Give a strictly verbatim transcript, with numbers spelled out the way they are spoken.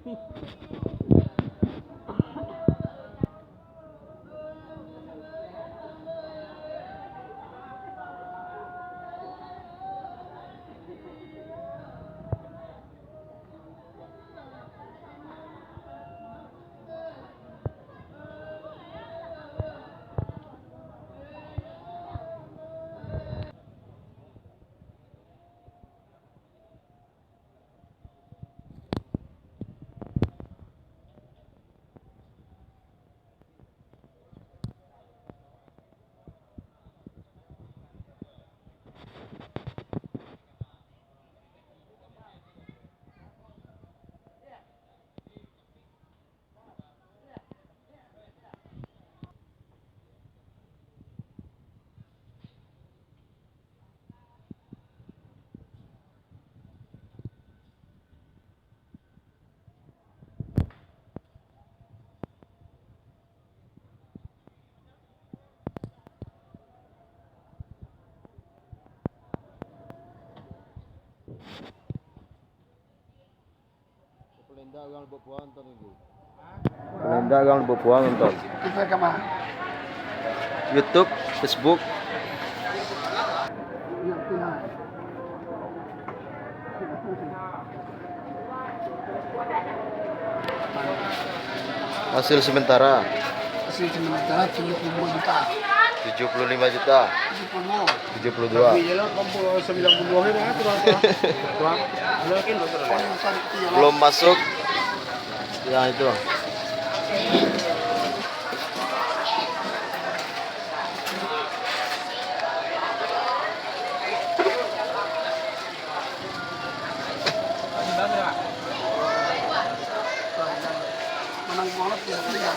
Kalau indak urang Lubuk Puang nonton. Kalau indak urang Lubuk Puang nonton. Kita ka ma? YouTube, Facebook. Hasil sementara. Hasil sementara tujuh puluh lima juta. Tujuh puluh lima juta. Tujuh puluh. Tujuh puluh dua. Tapi iyalah, sembilan puluh dua ni dah, tu dah. Belum masuk yang itu. Menang banget ya, tiga.